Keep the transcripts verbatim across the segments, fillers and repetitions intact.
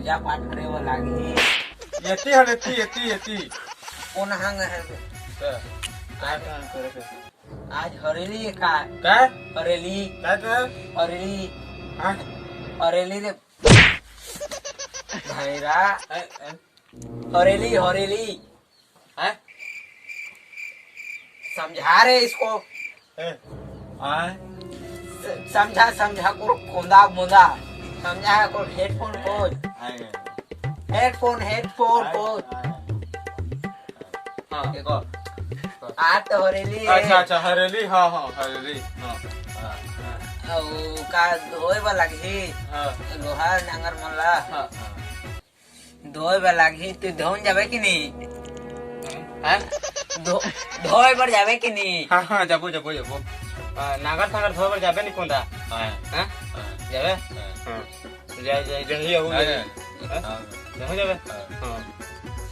पूजा पाठ करे बर लागही। एती हर एती, एती, एती। कोन हंग है? का? का काम करे से? आज हरेली है का? का? हरेली। का का? हरेली। हाँ। हरेली रे। भैरा। ए, ए। हरेली, हरेली। हैं? समझा रे इसको। ए, आय। स-, समझा, समझा, को कोंदा मोंदा। समझा है, को हेडफोन को। आय। हेडफोन, हेडफोन आय, को। आय। हाँ। देखो। आज तो हरेली है। अच्छा, अच्छा, हरेली, हाँ, हाँ, हरेली, हाँ। हाँ, हाँ। अउ का धोए बर लगही? हाँ। लोहा नांगर मन ला। हाँ, हाँ। धोए बर लागही, तू धोन जाबे कि नहीं? हैं? धो-, धोए बर जाबे कि नहीं? हाँ, हाँ, जाबो, जाबो, जाबो। आ, नांगर फांगर धोए बर जाबे नहीं कोंदा? हाँ। हैं? हाँ। जाबे? हाँ। जाए, जाए, जाए, ये हो हाँ, गया। हाँ। हैं? हाँ। जाबो, जाबे? हाँ। हाँ।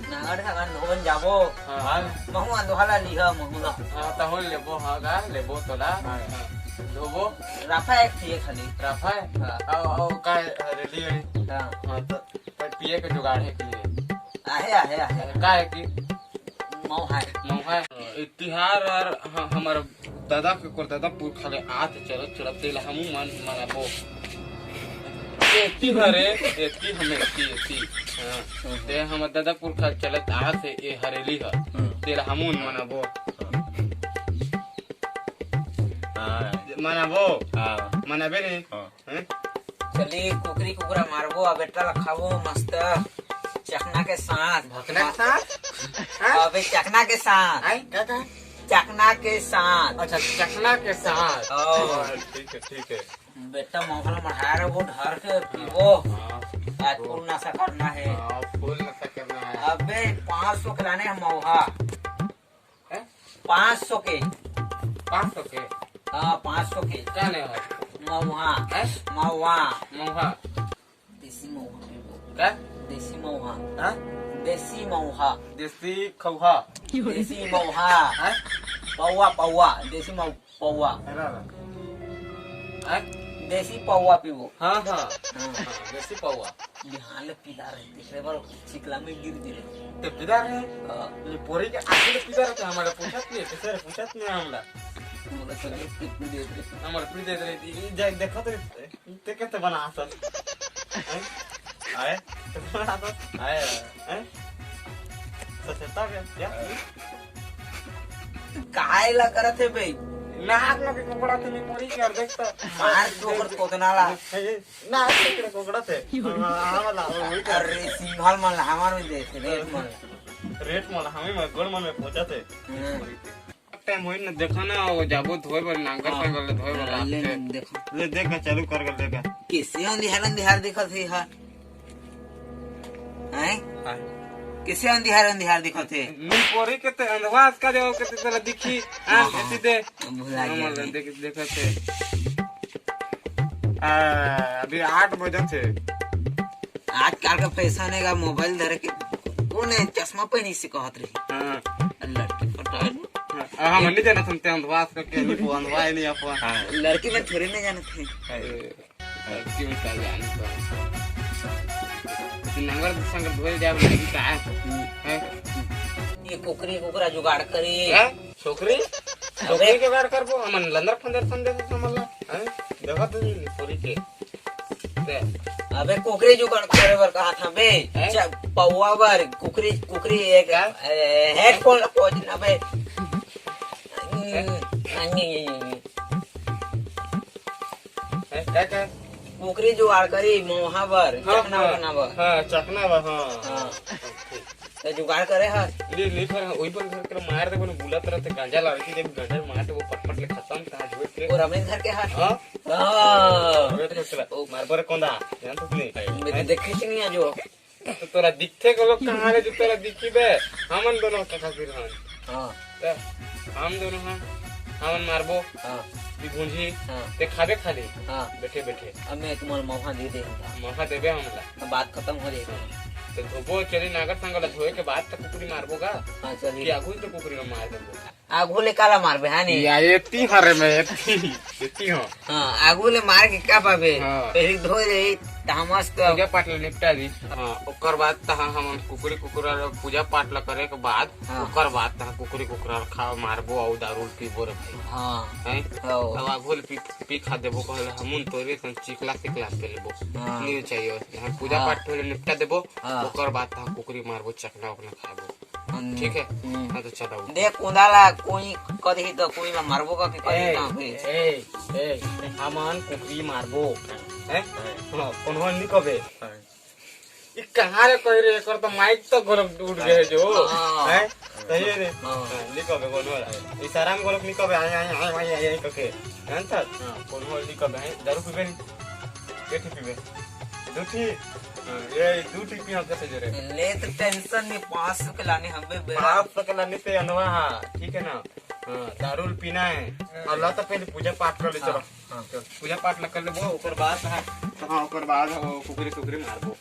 नांगर फांगर धोन जाबो। हाँ। महू अंधवाला लिहा, महू ला। हाँ, तहूँ लेबो, हाँ, गा, लेबो तोला। हाँ। हाँ। धोबो। राफा एक चाहिए खाली। राफा है? हाँ। आओ, आओ, का है? हरेली, हरेली। हाँ। हाँ, तो पर पिए के जुगाड़ है कि नहीं? आहे, आहे, आहे। का है कि? मौहा है। मौहा है। ए तिहार हर ह-, हमर दादा के, कोर दादा पुरखा ले आत चलत चलत तेला हमू मन मनाबो। एती हरे, एती हम एती, एती। हाँ। हम्म। ते हमर दादा पुरखा चलत आत हे, ए हरेली ह। हम्म। तेला हमू मन मनाबो। हाँ। मनाबो? हाँ। मनाबे नहीं? हाँ। हैं? चली, कुकरी कुकरा मारबो, अब बेटा ला खाबो मस्त चखना के साथ। भखना के साथ? हैं? अबे चखना के साथ। हैं? का, का? चखना के साथ। अच्छा, चखना के साथ। ओ। हाँ, ठीक है, ठीक है। बेटा मौहा ला मढ़ाए रहो, ढर के पीबो। हाँ। आज फुल नशा करना है। हाँ, फुल नशा करना है। अबे पाँच सौ के लाने हम मौहा। हैं? पाँच सौ के। पाँच सौ के? हाँ, पाँच सौ के। का नहीं है? महुआ। हैं? महुआ। महुआ। देसी महुआ। का? देसी महुआ। हाँ? देसी महुआ। देसी खौहा। देसी महुआ। हैं? पौवा, पौवा। देसी महुआ। पौवा। अरे, अरे। हैं? देसी पौवा पीबो। हाँ, हाँ। हाँ। हाँ, देसी पौवा। बिहान ले पीला रहे, तीसरे बार चिकला में गिर गिरे। ते पीला रहे? हाँ। ये पोरी के आगे ले पीला रहे, हमारे पूछत नहीं, किसे रे पूछत नहीं हमला। हमारे सगले पी दे रहे। हमारे पी दे रहे, ये जा, देखो तो, ते कैसे बना आसत? हैं? आए? ते बना आसत? आए, आए। हैं? सचेता क्या? क्या? काय ला करत हे बे? नाक में के कोकड़ा तो नहीं पड़ी क्या? देख तो। मार तो ओकर कोतना ला। ए, नाक में के कोकड़ा थे। हाँ, हाँ, वाला, वही कर। अरे, सिंघल मन ला, हमार में दे, रेट मन ला। रेट मन ला, हमें में गोड़ मन में पहुंचा थे। हाँ। टाइम होई ना, देखो ना, वो जाबो धोए बर, नांगर हाँ। संग ले धोए बर ले, लागथे। देखो। ले देख, चालू कर कर देखा। कैसे अंधियार, अंधियार दिखत हे हा? हैं? हाँ। किसे अंधियार अंधियार दिखत हे? नी पोरी के ते अंधवा असका जाओ के ते तोला दिखी। हाँ, हाँ, हाँ। एती दे। भुला गया हमन मैं। देख, देखत हे। आ, अभी आठ बजत हे। आजकल का फैशन हे गा, मोबाइल धरे के कोन हे चश्मा पहनी से कहत रही। हाँ। लड़की पटाए लो। हाँ, हम नहीं जानत हन ते अंधवा असका के, नहीं वो अंधवा है, नहीं अपन। हाँ। लड़की में थोड़ी नहीं जानत हे। हाँ। लड़की में का जानी तो। कि नांगर संग धोए जाए लगी का है? हम्म। हैं? ये कुकरी कुकरा जुगाड़ करी। हैं? छोकरी? अबे। छोकरी के जुगाड़ करबो, हमन लंदर फंदर फंदे से समझ ला। हैं? देखो तो नहीं, पूरी के। दे। अबे कुकरी जुगाड़ करे बर कहा था बे। हैं? चा-, पौवा बर, कुकरी, कुकरी एक, क्या? ए, हेडफोन ला खोज ना बे। हैं? हम्म, नहीं, नहीं, नहीं, नहीं। हैं, का, का? कुकरी जुगाड़ करी, मोहा बर, हाँ, चखना हाँ, बना बर। हाँ, चखना बर, हाँ। हाँ। ते जुगाड़ करे हस? ले, ले, पर वही पर घर के मार दे, कोनो बुलत रहते, गांजा लावे की, जब गांजा मार दे, वो पटपट ले खत्म, कहाँ झोंक के। वो रमेश घर के हस? हाँ। हाँ। अबे तो चला, ओ। मार बर कोंदा, जान तो नहीं। मैं तो देखे से नहीं आज वो। तो तोरा दिखथे घलो कहाँ रे, जो तोरा दिखी बे? हमन दोनों के खातिर हन। हाँ। ते हम दोनों हन, हमन मारबो। हाँ। ती भूंजी, हाँ। ते खाबे खाली। हाँ। बैठे बैठे। अब मैं तुम्हारा मौका दे दे हमला। मौका देबे हमला। अब बात खत्म हो जाएगी। हाँ। तो धोबो चली नागर संग ला धोए के बाद तो कुकरी मारबो गा। हाँ, चलिए। कि आगू ही तो कुकरी में मार देबो। आगू ले काला मारबे, हाँ नी? या, एती हरे मैं, एती, एती हो। हाँ, आगू ले मार के का पाबे? हाँ। पहले धोए रही, त हमस तो पूजा पाठ ल निपटा दी। हाँ, ओकर बाद तहाँ हमन कुकरी कुकरा ल पूजा पाठ ल करे के बाद, हाँ। ओकर बाद तहाँ कुकरी कुकरा ल खा मारबो अउ दारू ल पीबो रे भाई। हाँ। हैं? हौ। अब आघो ले पी, पी खा देबो, कहले हमन तोरे सन चिकला तिकला पे लेबो। हाँ। नहीं चाहिए। हम पूजा हाँ। पाठ पहले निपटा देबो, हाँ। ओकर बाद तहाँ कुकरी मारबो, चकना उकना खाबो। हम्म। ठीक है? हम्म। हाँ, तो चलो। देख, कुंदा ला कोई कदही तो कोई ला मारबो का कि कदही ए, ना फिर? ए, ए, हमन कुकरी मारबो। हैं? हाँ, कोनो ल नहीं कबे। हाँ। ई कहाँ रे कोई रे, एकर तो माइक तो गोलक उठ गए जो। हाँ। हैं? सही है रे? हाँ। हाँ, नहीं कबे, कोनो ल। इशारा में गोलक नहीं कबे, आए, आए, आए, आए, आए, आए, करके। हैं सर? हाँ, कोनो ल नहीं कबे, हैं? दारू पीबे नहीं? के ठी पीबे? दू ठी? हाँ, ये दू ठी पी हम कैसे जरे? ले तो टेंशन नहीं, पाँच सौ के लाने हम बे बेरा। पाँच सौ के लाने ते अनवा, हाँ, ठीक है ना? हाँ, दारू ल पीना है। हाँ। अउ ला तो पहले पूजा पाठ कर ले, हाँ, चलो। हाँ। चल, पूजा पाठ ल कर लेबो, ओकर बाद, हाँ, तो हाँ, ओकर बाद वो कुकरी सुकरी मारबो।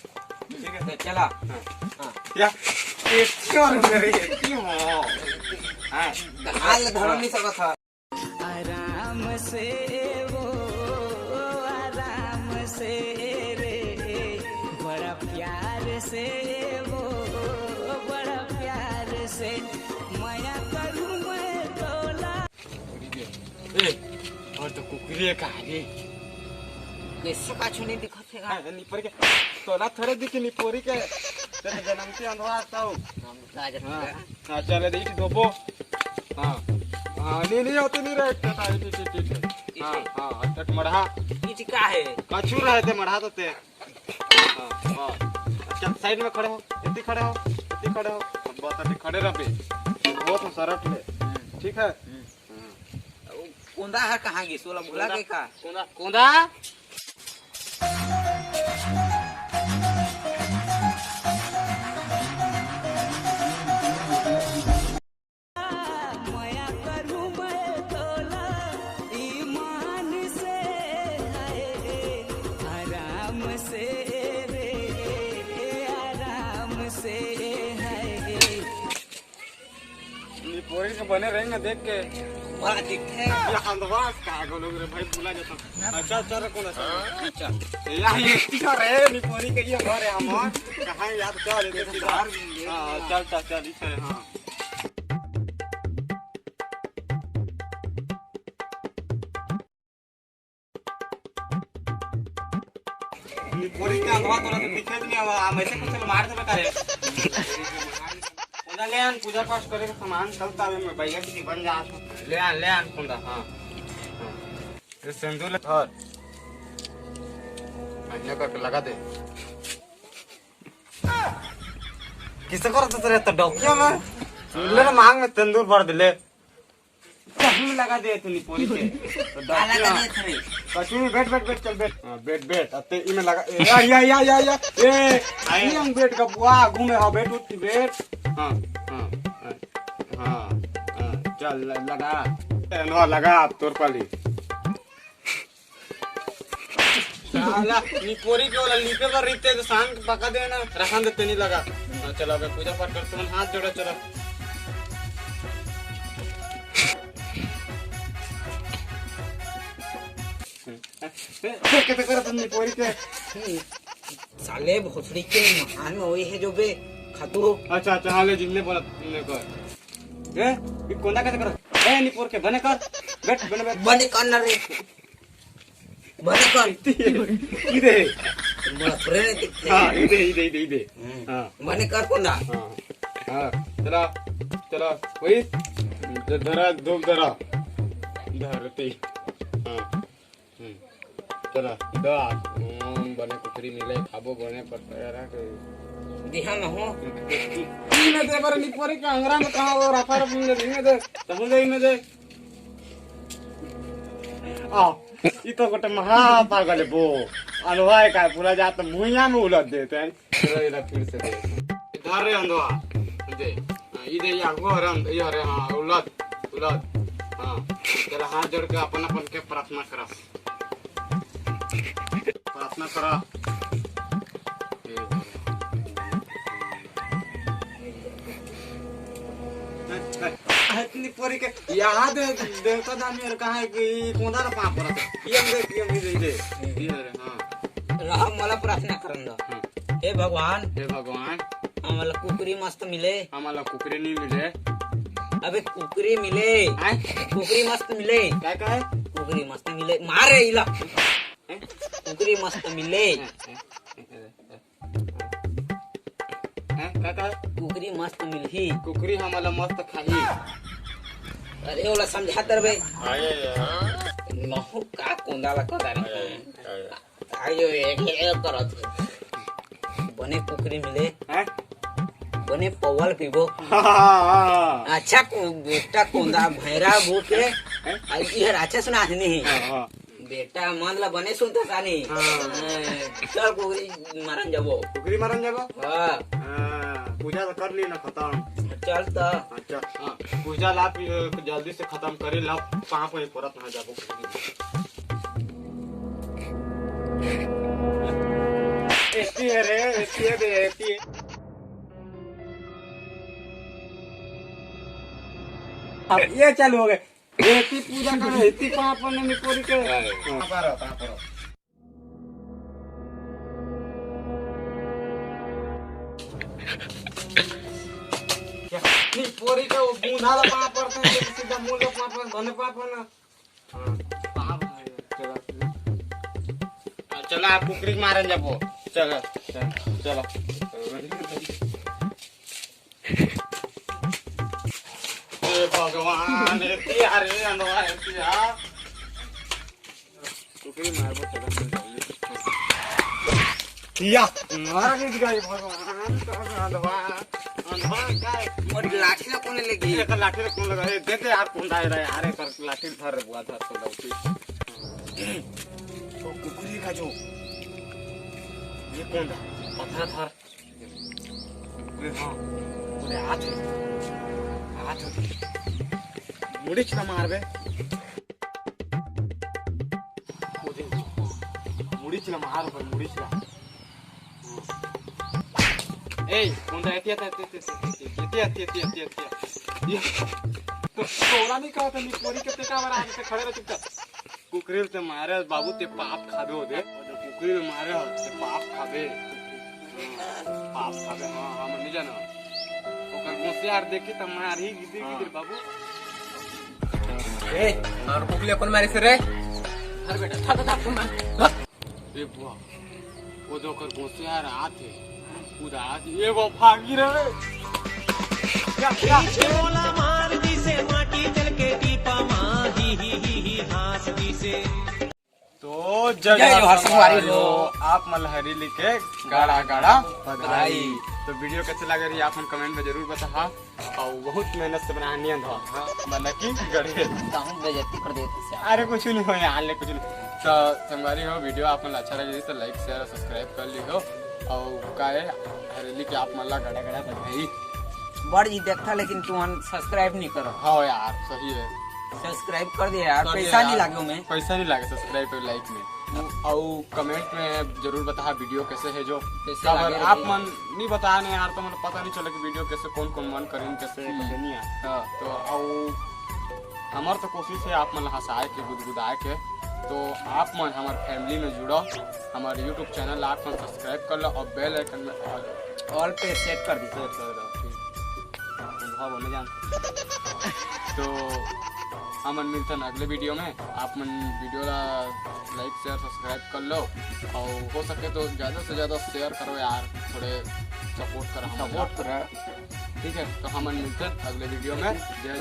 ठीक है? तो चला। हाँ। हाँ। या, एक और मेरे, एक ही हो। हाँ। हाल धरो नहीं सकत था। आराम से वो, आराम से रे, बड़ा प्यार से वो, बड़ा प्यार से मया करूँ मैं तोला। ए, और तो कुकरी है कहाँ रे? कैसे पाछू नहीं दिखत है? हाँ, निपोरी के तोला थोड़े दिखी, निपोरी के। तेरे जन्म के अंधवा आता हूँ। हम तो आ जाते हाँ, हैं। हाँ, चले दे, इट धोबो। हाँ। हाँ, नहीं, नहीं होते नहीं रहे, इट, इट, इट, इट। हाँ, इट। हाँ, इट मढ़ा। इट का है? कछू रहे ते मढ़ा तो ते। हाँ, हाँ। अच्छा, साइड में खड़े हो, इतनी खड़े हो, इतनी खड़े हो। अब बहुत अति खड़े रह बे। बहुत हो सरट ले। हम्म। ठीक है? हम्म। हाँ। कोंदा है कहाँ गिस? ओला भुला कोंदा, गए का? कोंदा, कोंदा। मया करूँ मैं तोला ईमान से, हाय, आराम से रे, आराम से, हाय। निपोरी के बने रही ना देख के। बड़ा दिखते हैं। ये अंधवा का गो लोग रे भाई, भुला जाता। अच्छा, चल रे, कौन है? अच्छा। यार, ये क्यों रे? निपोरी के ये घर है हमार। कहाँ याद कर ले? हाँ, चल, चल, चल, इधर है, हाँ। निपोरी के अंधवा तोरा तो दिखे नहीं हवा, हम ऐसे कुछ मार देबे करे। पूजा ले आन, पूजा पाठ करे के सामान चलता है, मैं भैया की बन जा। ले आन, ले आन कुंदा, हाँ। हाँ। ये सिंदूर ले धर। अन्य करके लगा दे। किसे करत हस रे तो डौकिया में? ले ना मांग में तंदूर भर दे ले। चल, लगा दे तू निपोरी के। तो काला डौकिया। का देत रे? कछु नहीं, बैठ, बैठ, बैठ, चल बैठ। हाँ, बैठ, बैठ। अब ते इमे लगा, ए, या, या, या, या, या। ए, आई। नहीं हम बैठ का बुआ, घूमे, हाँ, बैठ, उठ, बैठ। हाँ, हाँ, हाँ, हाँ, हाँ, चल, ल-, लगा। ए, नो, लगा, तोर पाली। साला, निपोरी के वाला लिपे बर रहिते तो शांत पका दे ना, रहन दे, तेनी लगा। हाँ, चलो, अबे पूजा पाठ कर, तुम हाथ जोड़ो, चलो। कैसे करत हन निपोरी के? साले भोसड़ी के महान में वही है जो बे खातू हो। अच्छा, अच्छा, हाँ, ले, जिनले बोला, तुमने कर। ए, ये कोंदा कैसे कर? ए, निपोर के, बने कर। बैठ, बने, बैठ। बने कर ना रे। बने कर। इधे। बड़ा प्रेम है तेरे। हाँ, इधे, इधे, इधे, इधे। हम्म। हाँ। बने कर कोंदा। हाँ। हाँ। चला, चला। वही। ध-, धरा, धूप धरा। धरती। हाँ। हम्म। चला, दा। हम्म, बने कुकरी मिले, खाबो बने पर तैयार है। दिहा न हो। ई न दे बर निपोरी के अंगरा में कहाँ वो रफा रफ में दे, ई न दे। तब दे, ई न दे। आ, ई तो गोटे महा पागल है बो। अलवाय का पूरा जात मुहिया में उलट देते हैं। चलो, इधर फिर से दे। इधर रे अंधवा। दे। हाँ, ई दे, या, वो हरे अंध-, ये हरे, हाँ, उलट, उलट। हाँ, चलो, हाथ जोड़ के अपन, अपन के प्रार्थना करा। प्रार्थना करा। इतनी पोरी के याद है, देवता दामी और कहाँ है कि कोंदा रा पाँव पड़ा था। ये हम देख, ये हम देख, ये, ये रे, हाँ। अब मोला प्रार्थना करन दो। हम्म। हे भगवान, हे भगवान, हमला कुकरी मस्त मिले। हमला कुकरी नहीं मिले। अबे कुकरी मिले। आय? कुकरी मस्त मिले। का कहे? कुकरी मस्त मिले। मारे इला। हैं? कुकरी मस्त मिले। हैं? हैं? हैं? का कहे? कुकरी मस्त मिलही। कुकरी हमला मस्त खाही। अरे ओला समझा तर बे। आय, आय, आय। महू का कोंदा ला कोदा रे। आय, आय, आय। आयो, एक, एक करत। बने कुकरी मिले। हैं? बने पौवा ल पीबो। हाँ, हाँ, हाँ। अच्छा को-, बेटा कोंदा भैरा बूट के। हैं? आई की हर अच्छा सुना नहीं। हाँ, हाँ। बेटा मन ला बने सुनता सानी। हाँ। हाँ, चल कुकरी मारन जाबो। कुकरी मारन जाबो? हाँ। हाँ, पूजा तो कर ली ना खत्म। चल त। अच्छा, हाँ, पूजा ला पी-, जल्दी से खत्म करी ला, पाँव पे परत ना जाबो। एती है रे, एती है बे, एती है। अब ये चालू हो गए। एती पूजा करो, एती पाँव पर नहीं कोरी के। हाँ। पाँव पर, पाँव पर। क्या? नहीं, पोरी के वो बूंदा ला पाँव पर से, सीधा मूल ला पाँव पर, धने पाँव पर ना। हाँ, पाँव पर है, चला। हाँ, चला, आप कुकरी मारन जाबो। चला, चला, चला। हे भगवान, एती आ रे, अंधवा, एती आ। कुकरी मारबो, चला, चला, चला। या, मार के दिखाई भगवान, अंधवा, अंधवा, काय? मोर लाठी ला कोने लेगी? ये तो लाठी ला कोन लगा? ए, दे दे यार, कोन दाए रहा है? अरे, कर लाठी धर रे, बुआ, धर तो लौटी। तो कुकरी का जो, ये कोन दा? पत्थर धर। अरे हाँ, अरे हाथ है, हाथ है। मुड़ी चला मार बे। मुड़ी चला मार पर मुड़ी चला। ए, कोन दा? एती, एती, एती। ये तो तोला नहीं कहा था, नहीं पोरी के ते का बरा आगे से खड़े रह चुपचाप। कुकरी ते मारे बाबू ते पाप खाबे हो दे। कुकरी ते मारे हो ते पाप खाबे। हाँ, पाप खाबे, हाँ, हाँ, मैं नहीं जाना। ओकर गोसियार देखी त मार ही गिद्दी हाँ। गिद्दी बाबू। ए, और कुकली कौन मारे से रे? अरे बेटा, था, था, था, कौन मारे? ए बुआ, वो जो ओकर गोसियार आत है, खुद आज ये वो भागी रे। क्या, क्या? पीछे मोला मार दिसे, माटी चल के टीपा माँ, ही, ही, ही, ही, हाँस दिसे। तो जय जय जोहार जोहार संगवारी संगवारी हो। हो। आप मन ल हरेली के गाड़ा गाड़ा बधाई। बधाई। तो वीडियो कैसे लगे रही आप मन कमेंट में जरूर बताहा। और बहुत मेहनत से बनाया नियन हो। हाँ, मतलब कि गढ़े। कहूँ बेइज्जती कर देते से। अरे कुछ नहीं हो यार, ले कुछ नहीं। तो संगवारी हो, वीडियो आप मन ल अच्छा लगे तो लाइक, शेयर, सब्सक्राइब कर ली हो। और का है, हरेली के आप मन ला गड़ा गड़ा बधाई। बड़ जी देखता, लेकिन तुमन सब्सक्राइब नहीं करो। हाँ यार, सही है। सब्सक्राइब कर दिया यार, कर दिया पैसा नहीं यार। लागे में। पैसा नहीं लागे सब्सक्राइब और लाइक में। और कमेंट में जरूर बताहा वीडियो कैसे है जो कैसे काबर लागे आप रही। मन नहीं बताने यार, तो मन पता नहीं चले कि वीडियो कैसे, कौन कौन मन करें, कैसे हम्म। कैसे नहीं है। हाँ। तो और हमार तो कोशिश है आप मन हंसाए के, गुदगुदाए के। तो आप मन हमार फैमिली में जुड़ो, हमार YouTube चैनल आप मन सब्सक्राइब कर लो और बेल आइकन में ऑल ऑल पे सेट कर दीजिए। सेट कर दो, ठीक। अनुभव होने जान। तो हमन मिलथन अगले वीडियो में। आप मन वीडियो ला लाइक, शेयर, सब्सक्राइब कर लो और हो सके तो ज़्यादा से ज़्यादा शेयर करो यार, थोड़े सपोर्ट करो हमन ला। सपोर्ट करो। ठीक है, तो हमन मिलथन अगले वीडियो में। जय